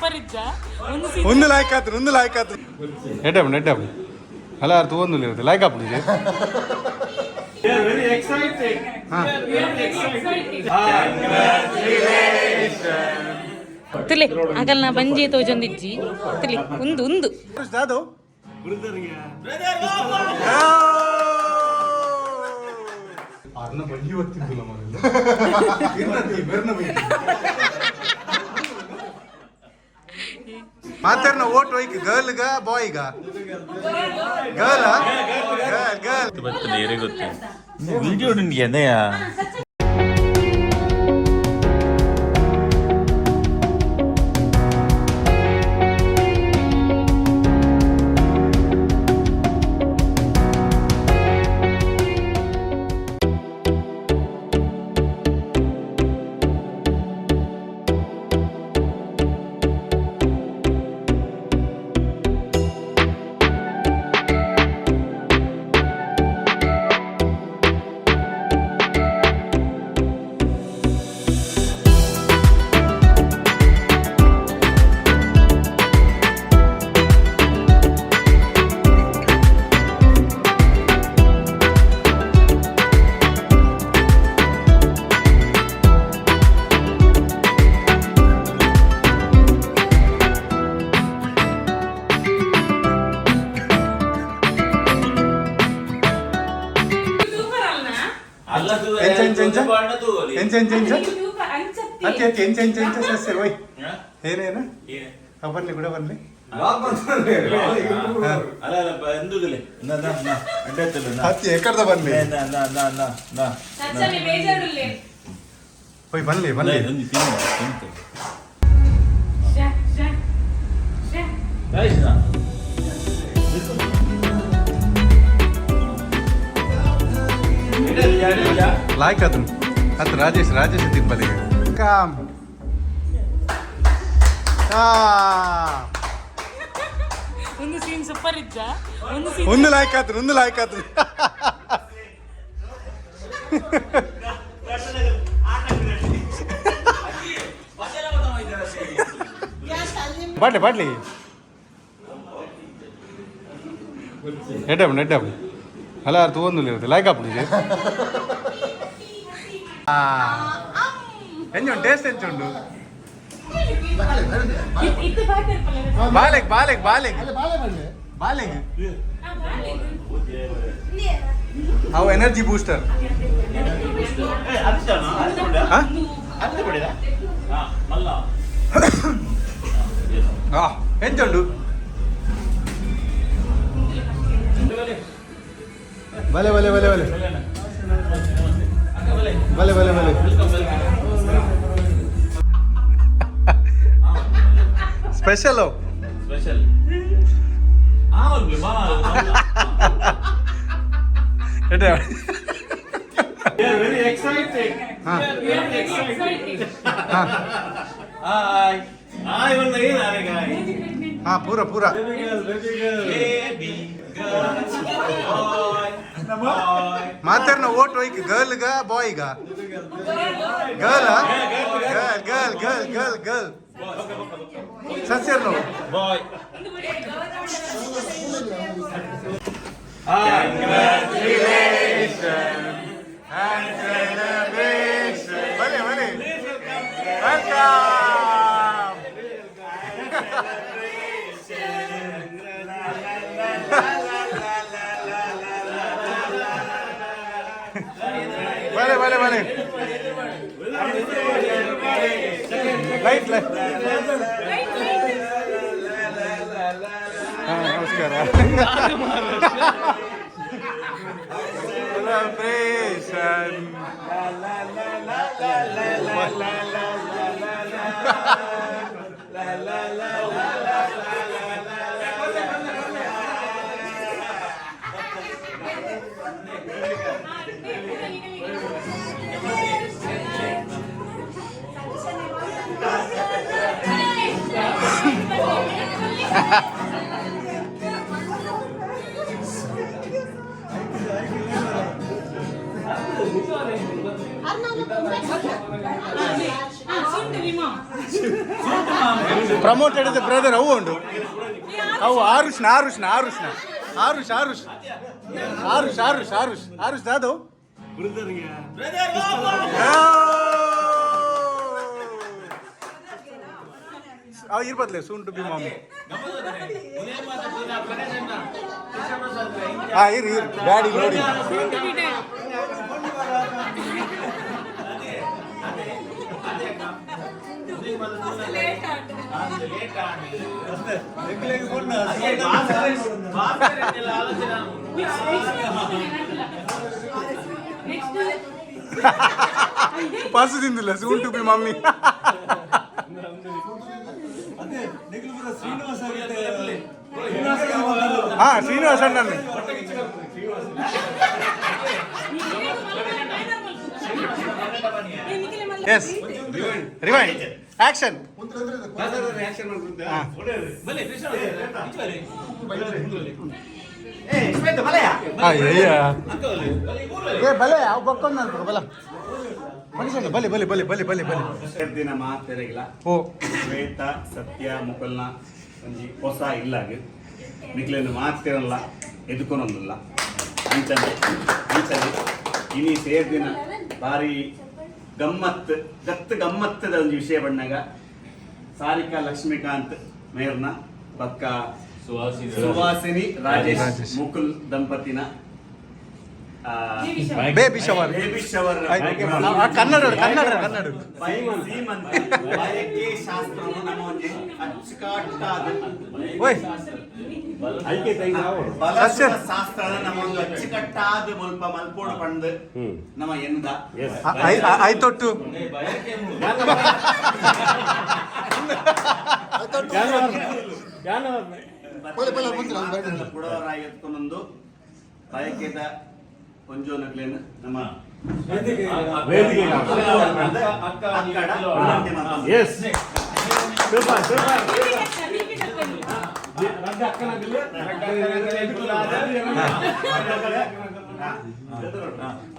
Super ಇಜ್ಜ ಒಂದು scene. ಒಂದು ಲಾಯ್ಕ್ ಆತು, ಒಂದು ಲಾಯ್ಕ್ ಆತು. ಎಡ್ಡಪ್ಪ ಎಡ್ಡಪ್ಪ ಅಲ್ಲ, ಅರ್ಥ ಒಂದು ಇರುತ್ತೆ ಲಾಯ್ಕ್ ಆಪುಂಡು. Very excited. ತುಲೆ ಆಗಲ್ನ ಬಂಜೆ ತೋಜೊಂದಿಜ್ಜಿ ತುಲೆ ಒಂದು ಒಂದು. ದಾದು ಅರ್ನ ಬಂಜಿ ಒತ್ತಿದ್ದಿಲ್ಲ ಮನೆಯಲ್ಲಿ. ಮಾತಾಡ್ನ ಓಟ್ ಹೋಯ್ಕ, ಗರ್ಲ್ಗ ಬಾಯ್ಗ? Girl, girl, girl. ಬರ್ತದೆ ಏರೇ ಗೊತ್ತು ವಿಡಿಯೋ ನಿನ್ಗೆ ಎಂದಯ್ಯ. ಸೂಪರ್ ಅಲ್ಲ? ಎಂಚ ಎಂಚ ಎಂಚ ಎಂಚ ಎಂಚ ಎಂಚ ಅತ್ತಿ ಅತ್ತಿ ಎಂಚ ಎಂಚ ಎಂಚ ಸಸ್ಯ ಓಯ್ ಏನೇನು ಬನ್ನಿ ಕೂಡ ಬನ್ನಿ. ಅಲ್ಲ ಅಲ್ಲ ಎಂದುದಿಲ್ಲ ಅಡ್ಡ. ಅತ್ತಿ ಎಕ್ಕಡ್ದ ಬನ್ನಿ. ಸಚ್ಚನೆ ಬೇಜಾರುಲ್ಲೆ. ಓಯ್ ಬನ್ನಿ ಬನ್ನಿ. ಶ ಶ ಶ. ಲಾಯ್ಕ್ ಅದನ್ನು ಅತ್ ರಾಜೇಶ್ ರಾಜೇಶ್ ತಿಪ್ಪಲಿಗೆ ಕಾಮ್. ಒಂದು ಸೀನ್ ಸೂಪರ್ ಇಜ್ಜ ಒಂದು ಸೀನ್. ಒಂದು ಲಾಯ್ಕ್ ಆತು, ಒಂದು ಲಾಯ್ಕ್ ಆತು. ಬಾಟ್ಲಿ ಬಾಟ್ಲಿ ಎಡ್ಡಪ್ಪ ಎಡ್ಡಪ್ಪ ಅಲ್ಲ, ಅರ್ಥ ಒಂದು ಇರುತ್ತೆ ಲಾಯ್ಕ್ ಆಪುಂಡು. ಎಂಚುಂಡು ಟೇಸ್ಟ್ ಎಂಚುಂಡು? ಇತ್ತು ಬಾತಿರ್ಪಲ್ಲ. ಬಾಲೆಗ್ ಬಾಲೆಗ್ ಬಾಲೆಗ್ ಬಾಲೆಗ್. ಅವು ಎನರ್ಜಿ ಬೂಸ್ಟರ್. ಎಂಚುಂಡು? ಬಲೆ ಬಲೆ ಬಲೆ ಬಲೆ ಬಲೆ ಬಲೆ ಬಲೆ. Special. Special. Very excited. Hi hi ಬಂದ ಏನು. ಹಾ ಪೂರ ಪೂರ. Baby boy boy. ಮಾತಾಡ್ನ ಓಟ್ ಹೋಯ್ಕ, ಗರ್ಲ್ಗ ಬಾಯ್ಗ? Girl, girl, girl, girl, girl, girl. ಸಸ್ಯರ್ನು. ಬಾಯ್. ಬಲೆ ಬಲೆ welcome. ಬಲೆ ಬಲೆ ಬಲೆ. Light light. ಹಾ ನಮಸ್ಕಾರ. ಸೆಲೆಬ್ರೇಷನ್. ಸುಂಟು ವಿಮಾ. ಪ್ರಮೋಟೆಡ್ ಬ್ರದರ್ ಅವು ಉಂಡು. ಅವು ಆರುಷ್ನ ಆರುಷ್ನ ಆರುಷ್ನ ಆರುಷ್ ಆರುಷ್ ಆರುಷ್ ಆರುಷ್ ಆರುಷ್ ಆರುಷ್ ದಾದವ್. ಅವು ಇರ್ಬದ್ಲೆ ಸೂನ್ ಟು ಬಿ ಮಾಮಿ. ಹಾ, ಇರು ಇರು, ಡ್ಯಾಡಿ ನೋಡಿ. ಪರ್ಸು ತಿಂದಿಲ್ಲ. Soon to be mummy. ಹಾ, ಶ್ರೀನಿವಾಸ ಅಣ್ಣನ್. Yes, rewind, action. ಅಯ್ಯ, ಏ ಬಲೆ, ಅವು ಬಕ್ಕೊಂದು ಅನ್ಬೇಕು ಬಲ ಮನುಷ್ಯನ. ಬಲೆ ಬಲೆ ಬಲೆ ಬಲೆ ಬಲೆ ಬಲೆ. ದಿನ ಮಾತೆರೆಗಿಲ. ಓ. ಶ್ವೇತ ಸತ್ಯ ಮುಕಲ್ನ ಒಂಜಿ ಹೊಸ ಇಲ್ಲಾಗ ನಿಕ್ಲೆನ್ ಮಾತಿರಲ್ಲ ಎದುಕೊನೊಂದುಲ್ಲ. ಅಂಚನೆ ಅಂಚನೆ ಇನಿ ಸೇರ್ದಿನ ಬಾರಿ ಗಮ್ಮತ್ ಗತ್ತು ಗಮ್ಮತ್ತದ ಒಂಜಿ ವಿಷಯ ಬಣ್ಣಗ ಸಾರಿಕಾ ಲಕ್ಷ್ಮೀಕಾಂತ್ ಮೇರ್ನ ಬಕ್ಕ ಸುವಾಸಿನಿ Rajesh Rajesh. Mukul ದಂಪತಿನ baby shower. Baby shower. Kannada Kannada Kannada. ಸೀಮಂತ ಬಯಕೆ ಶಾಸ್ತ್ರವನ್ನು ನಮ್ಮ ಒಂಜಿ ಅಚ್ಚುಕಟ್ಟಾದ ಓಯ್. ಬಲಸುವ ಶಾಸ್ತ್ರನ ನಮ್ಮ ಒಂದು ಅಚ್ಚುಕಟ್ಟಾದ ಮುಲ್ಪ ಮಲ್ಪೋಡು ಪಂದ್ ನಮ್ಮ ಎಂದ. ಐತೊಟ್ಟು. ಪುಡವರಾಗಿ ಎತ್ಕೊಂಡೊಂದು ಬಯಕೆದ ಒಂಜೋನಗ್ಲೇನು ನಮ್ಮ ಅಕ್ಕಡ ವಿನಂತಿ ಮಾಡ್ಕೊಂಡು. Yes, super super.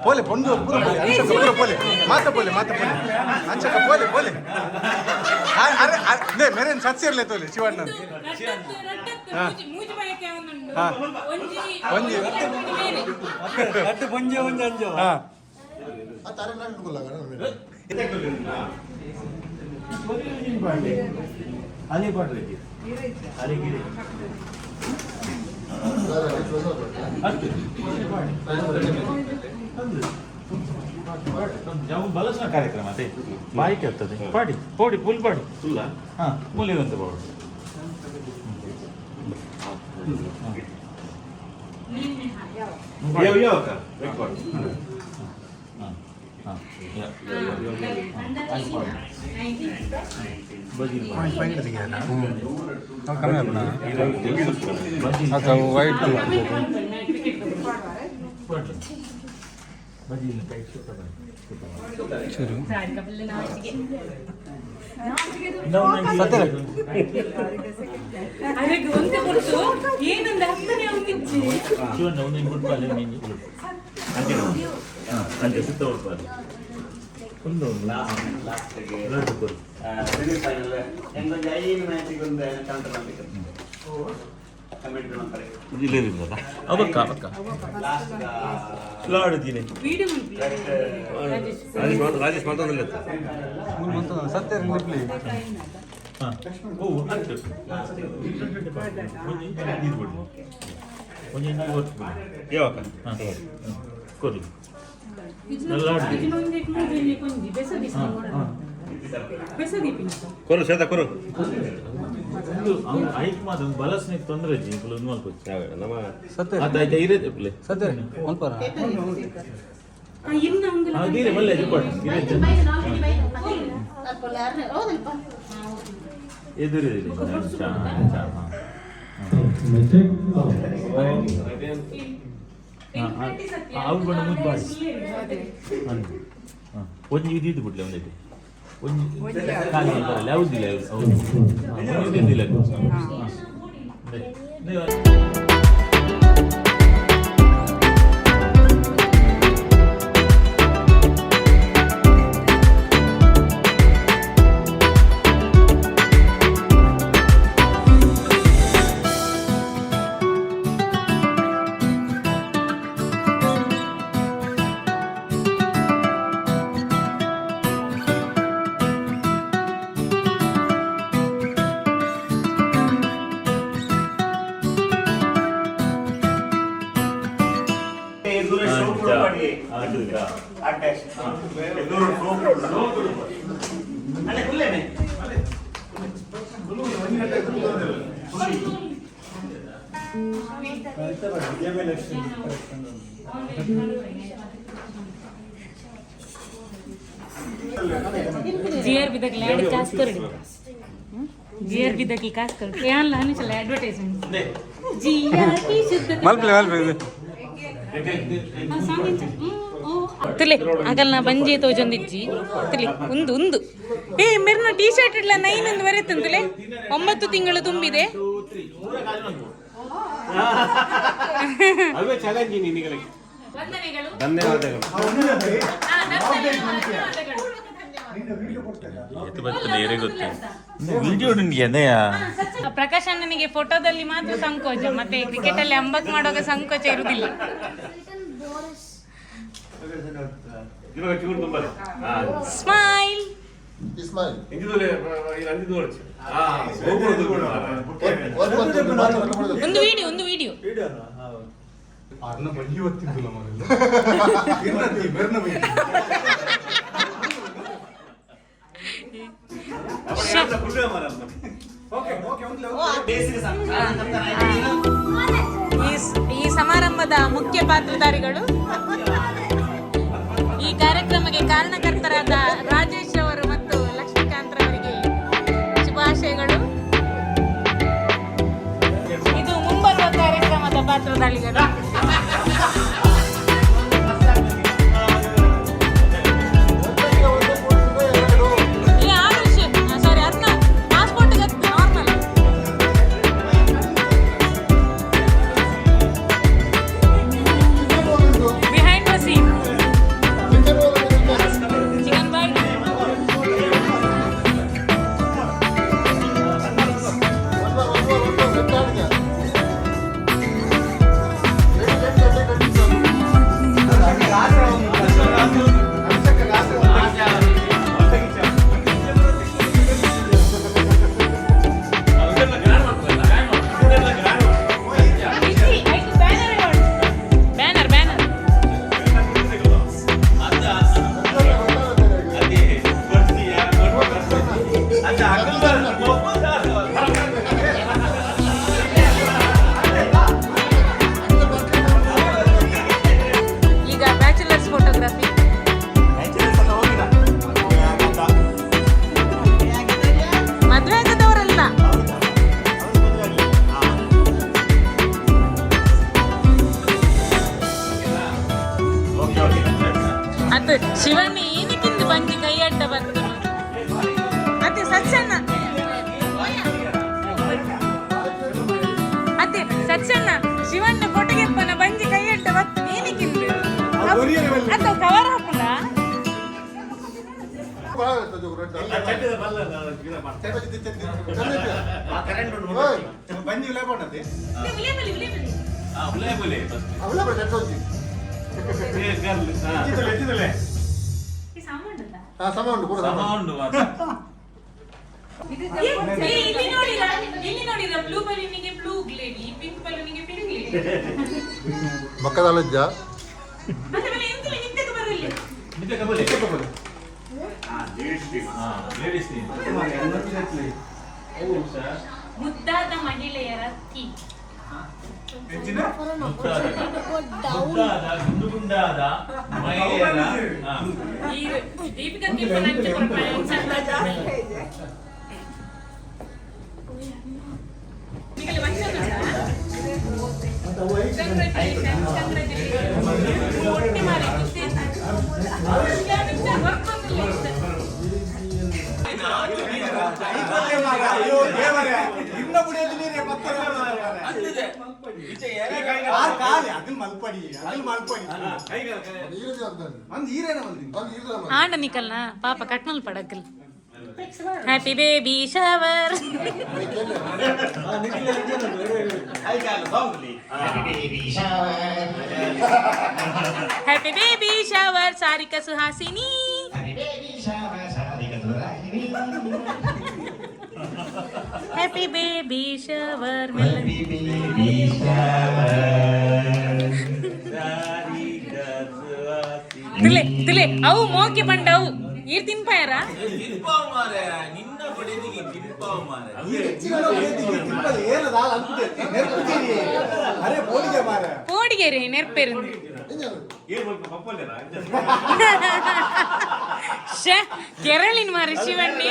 ಪೋಲೆ ಪೊಂದು ಪೂರ ಪೋಲೆ ಅಂಚಕ ಪೂರ ಪೋಲೆ ಮಾತ ಪೋಲೆ ಮಾತ ಪೋಲೆ ಅಂಚಕ ಪೋಲೆ ಪೋಲೆ. ಅರೆ ಅರೆ, ಮೇರೇನು ಸತ್ಸಿರ್ಲೆ ತೋಲೆ ಶಿವಣ್ಣ. ಹಾ. ಹಾ. ಒಂಜಿ. ಪಂಜೆ ಒಂಜಿ ಅಂಜೋ. ಹಾ. ಅಲ್ಲಿ ಪಾಡ್ರಿ, ಅಲ್ಲಿ ಗಿರಿ. ಬಲಸನ ಕಾರ್ಯಕ್ರಮ ಅದೇ ಬಾಯಿಗೆ ಆಗ್ತದೆ. ಪಾಡಿ ಪೋಡಿ ಫುಲ್ ಪಾಡಿ. ಫುಲ್ಲ ಹಾಂ ಮೂಲಿವಂತ ಪಾಡು. ಯಾವ ಯಾವ ಅಕ್ಕ? ಹಾಂ. ವೈಟ್. ಬಜಿಲ್. ಚೂರು. ಸತ್ಯ. ಅದಕ್ಕೆ ಒಂದೇ ಕೊಡ್ತು ಏನಂದ್ರೆ ಹತ್ತನೇ ಒಂದಿಚ್ಚಿ. ಶಿವಣ್ಣ, ಒಂದು ಗುಡ್ಪಾಲೆ ಮೀನು ಅಂಚೆ ಅಂಚೆ ಸುತ್ತ ಉಡ್ಪಾಲೆ ಒಂದು ಲಾಸ್ಟ್ಗೆ ಲಡ್ಡು ಕೊಡು. ಸೆಮಿಫೈನಲ್ ಎಂದೊಂದು ಐದು ಮ್ಯಾಚಿಗೆ ಒಂದು ಕೌಂಟರ್ ಮಾಡ್ಲಿಕ್ಕೆ ಕಮೆಂಟ್ ಮಾಡ್ತಾರೆ. ಅವಕ್ಕ ಅವಕ್ಕ. ಲಾಸ್ಟ್ ಲಾಡುದ್ದೀನಿ. ವಿಡಿಯೋ. ರಾಜೇಶ್ ಮಾತಾಡಲ್ಲ. ಸತ್ಯ ರಿಪ್ಲಿ. ಹಾಂ, ಓ ಆಯ್ತು. ಒಂದು ನೀರು ಕೊಡಿ, ಒಂದು ನೀರು ಹೊತ್ತು ಬಿಡಿ. ಯಾವ ಅಕ್ಕ? ಹಾಂ, ಕೊಡಿ. ಕೊರು ಶ್ವೇತ ಕೊರು. ಒಂದು ಐಕ್ ಮಾತ್ರ ಒಂದು ಬಲಸ್ನಿಗೆ ತೊಂದರೆ ಜಿ ಒಂದು ಮಲ್ಪೊಚ್ಚು. ನಮ್ಮ ಸತ್ಯ. ಅದು ಆಯ್ತಾ ಇರತ್ತೆ ಪ್ಲೇ. ಸತ್ಯ ಮಲ್ಪರ. ಹಾಂ, ದೀರೆ ಮಲ್ಲೆ ಕೊಡಿ ಇರತ್ತೆ. ಎದುರು ಇದೆ. ಚಾ ಚಾ. ಹಾಂ ಅವ್ರು ಬಣ್ಣ ಮುದ್ದು ಬಾಡಿ ಅಂದು. ಹಾಂ, ಒಂಜಿ ಇದು ಇದು ಬಿಡ್ಲೆ ಒಂದೈತೆ ಒಂಜಿ ಖಾಲಿ ಬರಲ್ಲ ಯಾವುದಿಲ್ಲ. ಹೌದು, ಒಂಜಿ ಇದ್ದಿಲ್ಲ. ಹಾಂ. ನೀವು ಜಿ ಆರ್ ಬಿ ದಕ್ಲೆ ಆಡ್ ಕಾಸ್ ಕೊರಡಿ. ಜಿ ಆರ್ ಬಿ ದಕ್ಲೆ ಕಾಸ್ ಕೊರಡಿ. ಯಾನ್ಲ ಅನಿಸಲ್ಲ ಅಡ್ವರ್ಟೈಸ್ಮೆಂಟ್. ಜಿ ಆರ್ ಬಿ ಶುದ್ಧ. ಮಲ್ಪಲೆ ಮಲ್ಪಲೆ. ತುಲೆ ಆಗಲ್ನ ಬಂಜೆ ತೋಜೊಂದಿಜ್ಜಿ ತುಲೆ ಉಂದು ಉಂದು. ಏ ಮೆರ್ನ ಟೀ ಶರ್ಟ್ ಇಡ್ಲ 9 ಒಂದು ಬರೆತಂತಲೆ. 9 ತಿಂಗಳು ತುಂಬಿದೆ. ಅವೇ ಚಾಲೆಂಜ್ ನಿನಗೆ. ವಂದನೆಗಳು. ಧನ್ಯವಾದಗಳು. ವಿಡಿಯೋ ನಿನ್ಗೆ ಎಂದೆಯಾ? ಪ್ರಕಾಶ್ ಅಣ್ಣನಿಗೆ ಫೋಟೋದಲ್ಲಿ ಮಾತ್ರ ಸಂಕೋಚ, ಮತ್ತೆ ಕ್ರಿಕೆಟ್ ಅಲ್ಲಿ ಅಂಬಕ್ ಮಾಡುವಾಗ ಸಂಕೋಚ ಇರುವುದಿಲ್ಲ. ಇವಾಗ ಚೂರು ತುಂಬಾನೆ. ಸ್ಮೈಲ್. ಇಸ್ಮಾಯಿಲ್. ಒಂದು ವಿಡಿಯೋ, ಒಂದು ವಿಡಿಯೋ. ಅರ್ನ ಬಳ್ಳಿ ಒತ್ತಿದ್ದಿಲ್ಲ ಮಾರ್ರೆ. ಇರ್ನತ್ತಿ, ಬೆರ್ನ ಬೈತಿ. ಈ ಸಮಾರಂಭದ ಮುಖ್ಯ ಪಾತ್ರಧಾರಿಗಳು, ಈ ಕಾರ್ಯಕ್ರಮಕ್ಕೆ ಕಾರಣಕರ್ತರಾದ ರಾಜೇಶ್ ಅವರು ಮತ್ತು ಲಕ್ಷ್ಮೀಕಾಂತ್ ರವರಿಗೆ ಶುಭಾಶಯಗಳು. ಇದು ಮುಂಬರುವ ಕಾರ್ಯಕ್ರಮದ ಪಾತ್ರಧಾರಿಗಳು. ಈ ಆರುಷ್, ಸಾರಿ, ಅರ್ಣ ಪಾಸ್ಪೋರ್ಟ್ ಗತ್ತು normal. Behind the scene chicken bite. Banner banner. ಈಗ ಬ್ಯಾಚುಲರ್ಸ್ ಫೋಟೋಗ್ರಫಿ. ಮದುವೆ ಆಗದವರಲ್ಲ. ಅದು ಶಿವಣ್ಣ ಏನಕ್ಕಿಂದು ಬಂಜಿ ಕೈ ಅಡ್ಡ ಬಂತು? ಅತ್ತೆ ಸತ್ಸಣ್ಣ, ಅತ್ತೆ ಸತ್ಸಣ್ಣ, ಶಿವಣ್ಣ ಫೋಟೋಗೆಪ್ಪನ ಬಂಜಿ ಕೈ ಅಡ್ಡ ಬತ್ತು ಏನಕ್ಕಿಂದು? ಅಥವಾ ಕವರ್ ಹಾಕುಣ. ಬಂಜಿ ಲೇಪಣ್ಣತೆ. ಇಲ್ಲಿ ನೋಡಿರ, ಇಲ್ಲಿ ನೋಡಿರ, ಬ್ಲೂ ಬಲೂನಿಗೆ ಬ್ಲೂ ಗ್ಲೇಡಿ, ಪಿಂಕ್ ಬಲೂನಿಗೆ ಪಿಂಕ್ ಗ್ಲೇಡಿ. ಬಕ್ಕದಾಲಜ್ಜ. ಮತ್ತೆ ಮೇಲೆ ಎಂತಿಲ್ಲ ನಿತ್ಯಕ್ಕೆ ಬರಲಿ. ಮುದ್ದಾದ ಮಹಿಳೆಯರ ಕೀ. ಮುದ್ದಾದ ಗುಂಡು ಗುಂಡಾದ ಮಹಿಳೆಯರ ಈ ದೀಪಿಕಾ ಕೆಂಪನ ಅಂಚೆ ಕೊರಪಣ. ನಿಗಲೆ ವಂಚನೆ ಉಂಟಾ? Congratulations, congratulations. ಹೊಟ್ಟೆ ಮಾರಿ ಗೊತ್ತೇ. ವರ್ಕೊಂದಿಲ್ಲ ಇಷ್ಟ. ಅಯ್ಯೋ ದೇವರೇ, ಇನ್ನ ಬುಡಿಯಲ್ಲಿ ನೀರೇ ಮತ್ತೆ ಆ ಕಾಲಿ ಅದನ್ನ ಮಲ್ಪಡಿ, ಅದನ್ನ ಮಲ್ಪಡಿ. ಒಂದು ಈರೇನ ಒಂದು. ಆಂಡ ನಿಕಲ್ನ ಪಾಪ ಕಟ್ಮಲ್ ಪಡಕಲ್. Happy baby shower. Happy baby shower Sarika Suhasini. Happy baby shower ಮೆಲ್ಲ. ತುಲೆ ತುಲೆ, ಅವು ಮೋಕೆ ಪಂಡ ಅವು ಈರ್ ತಿನ್ಪಾಯರ. ಅರೆ ಪೋಲಿಗೆ ಮಾರೆ. ಪೋಡಿಗೆರೆ ನೆರ್ಪೆರು. ಶೇ ಕೆರಳಿನ ಮಾರೆ ಶಿವಣ್ಣಿ.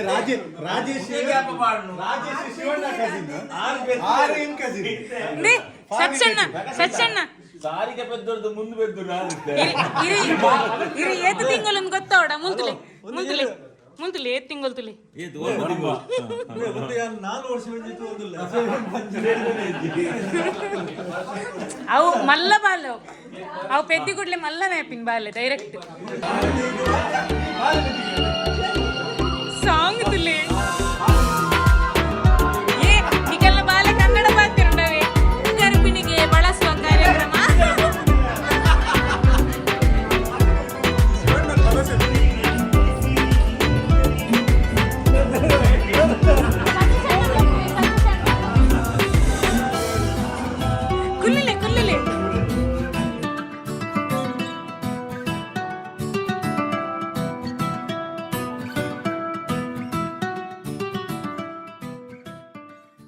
ರಾಜೇಶ್, ರಾಜೇಶ್, ರಾಜೇಶ್ ಶಿವಣ್ಣ ಕಸಿನ್, ಆರ್ ಏನ್ ಕಸಿನ್. ನೇ ಸಚ್ಚಣ್ಣ, ಸಚ್ಚಣ್ಣ. ಸಾರಿಗೆ ಪೆದ್ದೊರ್ದು ಮುಂದೆ ಪೆದ್ದು ನಾನು. ಇರಿ ಇರಿ ಇರಿ, ಏತ್ ತಿಂಗಳು ಗೊತ್ತಾವಡ? ಮುಲ್ತುಲೆ ಮುಲ್ತುಲೆ ಮುಲ್ತುಲೆ, ಏತ್ ತಿಂಗಳು ತುಲೆ. ಅವು ಮಲ್ಲ ಬಾಲ, ಅವು ಪೆದ್ದಿ ಕೂಡ್ಲೆ ಮಲ್ಲ ಮ್ಯಾಪಿನ್ ಬಾಲೆ ಡೈರೆಕ್ಟ್ ಸಾಂಗ್ ತುಲೆ.